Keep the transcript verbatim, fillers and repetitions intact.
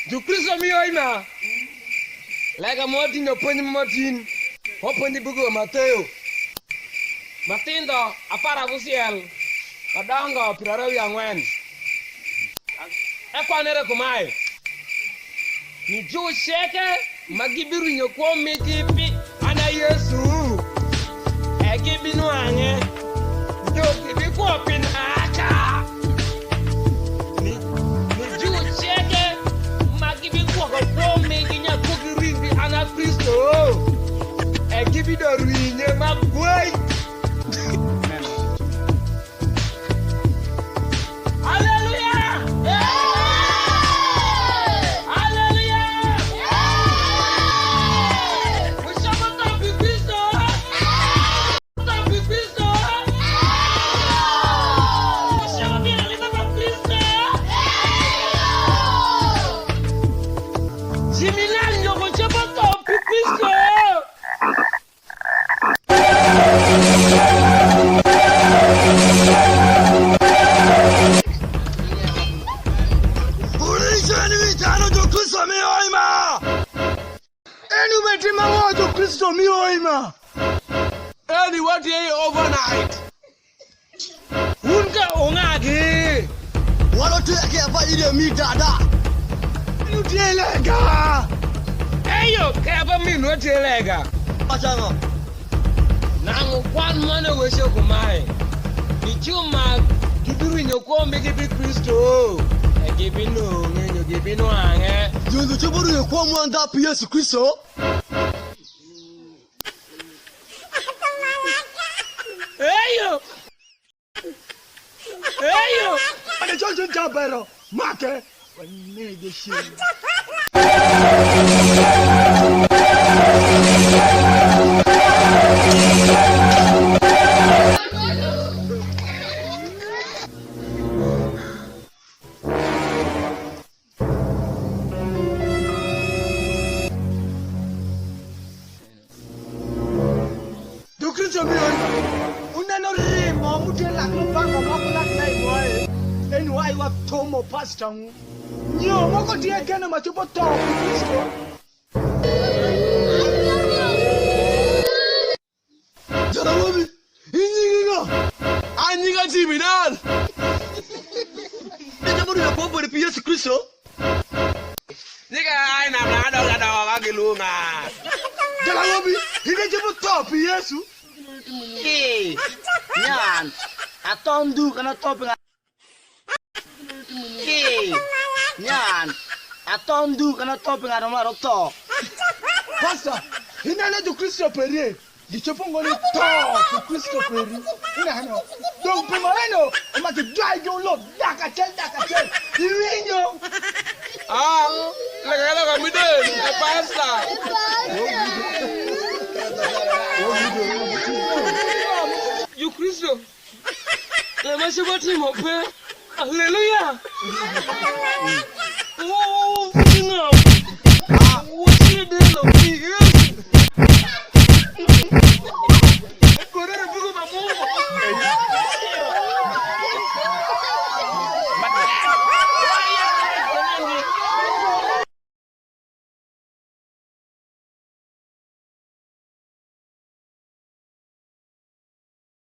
Jukristo mi oi ma, lega mo tin, jupwony mo tin, wapuonji bugu wa Mathayo. Mathindo apar abusiel, madongo piero aryo wi ang'wen. Ekwanere kumae, ni ju ceke ma gibirwinyo kwo migi pi an a Yesu, e gibinwang'e, dok gibikwo pi naka. Ni, ni ju ceke ma gibikwoko kwo migi nyaku giring pi an a Kristo, e gibidorwinye ma gwei. Haleluya! Haleluya! Wucopo tho pi Kristo? Tho pi Kristo? Wucopo bino limo pa Kristo? Ci milal nyo wucopo tho pi Kristo? Polisi ni vitano Jukristo mi oi ma. Eni ubetimo ang'o Jukristo mi oi ma? Eni watieyi overnight. Wun ka wung'agi. Wan watue keva ide mi dada. Nutue lega. Eyo, keva mi nutue lega. Achango. Nang'u kwan mane weco kumae, ni ju ma gibirwinyo kwo migi pi Kristo, e gibinong'e nyo gibinwang'e. Jundhu copo rwinyo kwo mwa ndha pi Yesu Kristo. Eyo. Eyo. Ade chon chon cha bero. Make. Wanege shiri. Jukristo mi oi, wuneno rimo mutye lak mubanga ma ku lak lei moe, eni wai wathomo pasta mu. Nyo moko tye keno ma copo tho pi Kristo. Jaramogi, in nyingi ng'a? An nyinga Jiminan. Ni jomurwinyo kwo bedo pi Yesu Kristo. Nyinga ai nam na adongo adongo ka gilwonga. Jaramogi, in e jomutho pi Yesu. Ee, nyan, atho ndhu kan atho pi ng'at. Ee, nyan, atho ndhu kan atho pi ng'at ma maru tho. Pasta, ineno Jukristo peri, gicopo ngo ni tho pi Kristo peri. Ineno, dong' pi maeno, ema gidwaigi ulo dak acel, dak acel. Iwinjo? Ah, leka leka mi del, e pasta. Jukristo. Lama copo timo pe. Haleluya!